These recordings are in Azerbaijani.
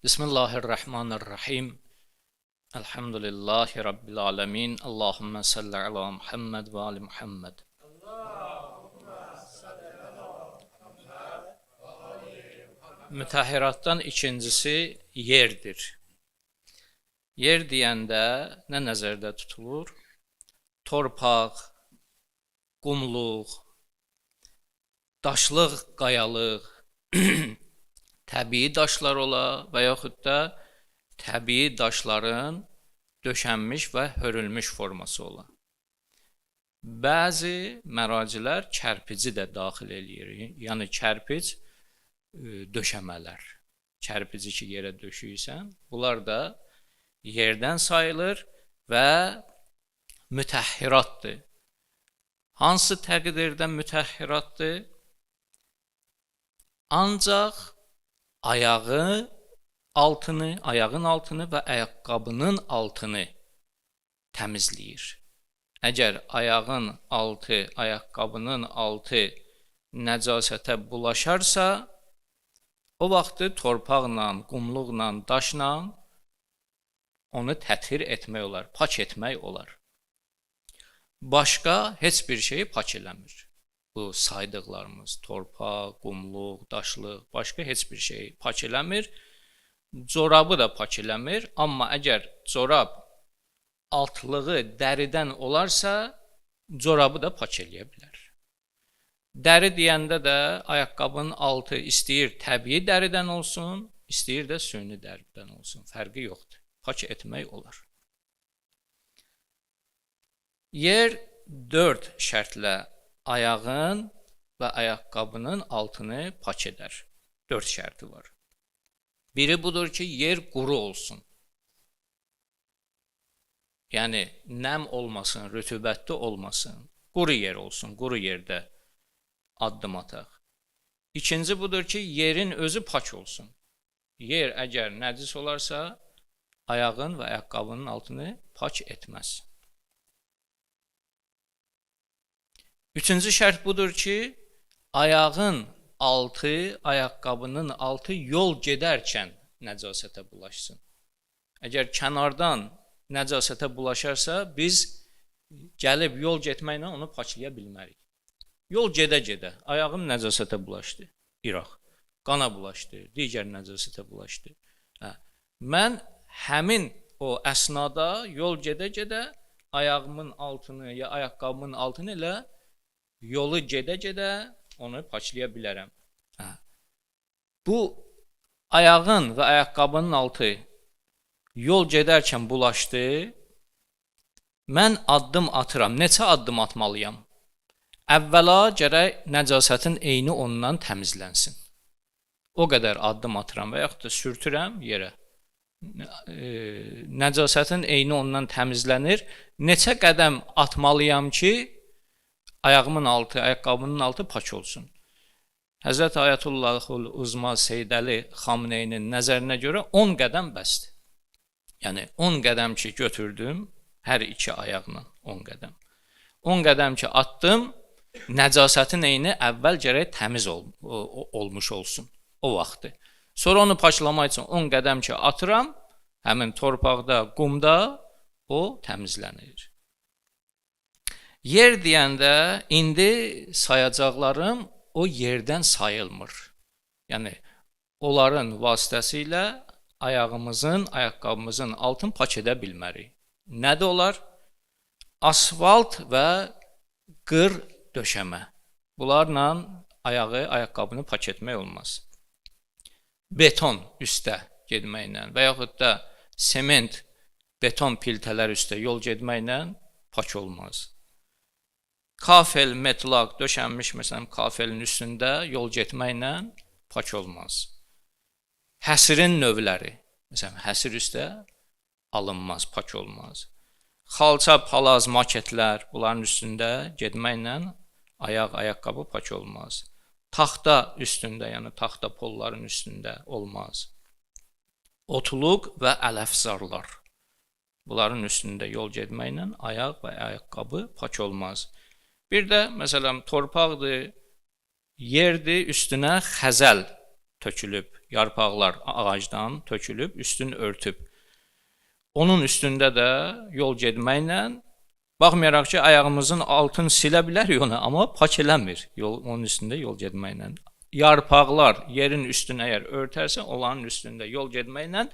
Bismillahirrahmanirrahim. Elhamdülillahi Rabbil alemin. Allahümme salli ala Muhammed və ali Muhammed. Mütəhhiratdan ikincisi yerdir. Yer deyəndə nə nəzərdə tutulur? Torpaq, qumluq, daşlıq, qayalıq, təbii daşlar ola və yaxud da təbii daşların döşənmiş və hörülmüş forması ola. Bəzi məracilər kərpici də daxil eləyir. Yəni kərpic döşəmələr. Kərpici ki yerə döşüyürsən, bunlar da yerdən sayılır və mütəhhiratdır. Hansı təqdirdə mütəhhiratdır? Ancaq ayağın altını və ayaqqabının altını təmizləyir. Əgər ayağın altı, ayaqqabının altı nəcasətə bulaşarsa, o vaxtı torpaqla, qumluqla, daşla onu təthir etmək olar, pak etmək olar. Başqa heç bir şeyi pak eləmir. Bu saydıqlarımız, torpaq, qumluq, daşlıq, başqa heç bir şeyi pak eləmir. Corabı da pak eləmir, amma əgər corab altlığı dəridən olarsa, corabı da pak eləyə bilər. Dəri deyəndə də ayaqqabının altı istəyir təbii dəridən olsun, istəyir də süni dəridən olsun, fərqi yoxdur. Pak etmək olar. Yer 4 şərtlə ayağın və ayaqqabının altını pak edər. 4 şərti var. Biri budur ki, yer quru olsun. Yəni, nəm olmasın, rütubətli olmasın. Quru yer olsun, quru yerdə addım ataq. İkinci budur ki, yerin özü pak olsun. Yer əgər nəcis olarsa, ayağın və ayaqqabının altını pak etməz. Üçüncü şərt budur ki, ayağın altı, ayaqqabının altı yol gedərkən nəcasətə bulaşsın. Əgər kənardan nəcasətə bulaşarsa, biz gəlib yol getməklə onu paklaya bilmərik. Yol gedə-gedə ayağım nəcasətə bulaşdı, İraq, qana bulaşdı, digər nəcasətə bulaşdı. Mən həmin o əsnada yol gedə-gedə ayağımın altını ya ayaqqabımın altını elə yolu gedə-gedə onu paklaya bilərəm. Bu ayağın və ayaqqabının altı yol gedərkən bulaşdı, mən addım atıram. Neçə addım atmalıyam? Əvvəla gərək nəcasətin eyni ondan təmizlənsin. O qədər addım atıram və yaxud da sürtürəm yerə. Nəcasətin eyni ondan təmizlənir. Neçə qədəm atmalıyam ki, ayağımın altı, ayaqqabının altı pak olsun. Həzrət Ayətullahul Uzma Seyid Əli Xamneyinin nəzərinə görə 10 qədəm bəsdir. Yəni 10 qədəm ki götürdüm, hər iki ayaqla 10 qədəm. 10 qədəm ki atdım, nəcasətin eyni əvvəl gərək təmiz olmuş olsun o vaxtı. Sonra onu paklamaq üçün 10 qədəm ki atıram, həmin torpaqda, qumda o təmizlənir. Yer deyəndə indi sayacaqlarım o yerdən sayılmır. Yəni onların vasitəsilə ayağımızın, ayaqqabımızın altını pak edə bilmərik. Nədir onlar? Asfalt və qır döşəmə. Bunlarla ayağı, ayaqqabını pak etmək olmaz. Beton üstə getməklə və yaxud da sement, beton piltələr üstə yol getməklə pak olmaz. Kafel, metlaq döşənmiş, məsələn, kafelin üstündə yol getməklə pak olmaz. Həsirin növləri, məsələn, həsir üstə alınmaz, pak olmaz. Xalça, palaz, maketlər, bunların üstündə getməklə ayaq, ayaqqabı pak olmaz. Taxta üstündə, yəni taxta polların üstündə olmaz. Otluq və ələfzarlar, bunların üstündə yol getməklə ayaq və ayaqqabı pak olmaz. Bir də, məsələn, torpaqdır, yerdir, üstünə xəzəl tökülüb, yarpaqlar ağacdan tökülüb, üstünü örtüb. Onun üstündə də yol getməklə, baxmayaraq ki, ayağımızın altını silə bilərik onu, amma pak eləmir yol, onun üstündə yol getməklə. Yarpaqlar yerin üstünə əgər örtərsə, onların üstündə yol getməklə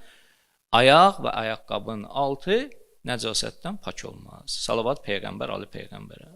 ayaq və ayaqqabının altı nəcasətdən pak olmaz. Salavat Peyğəmbər, Ali Peyğəmbərə.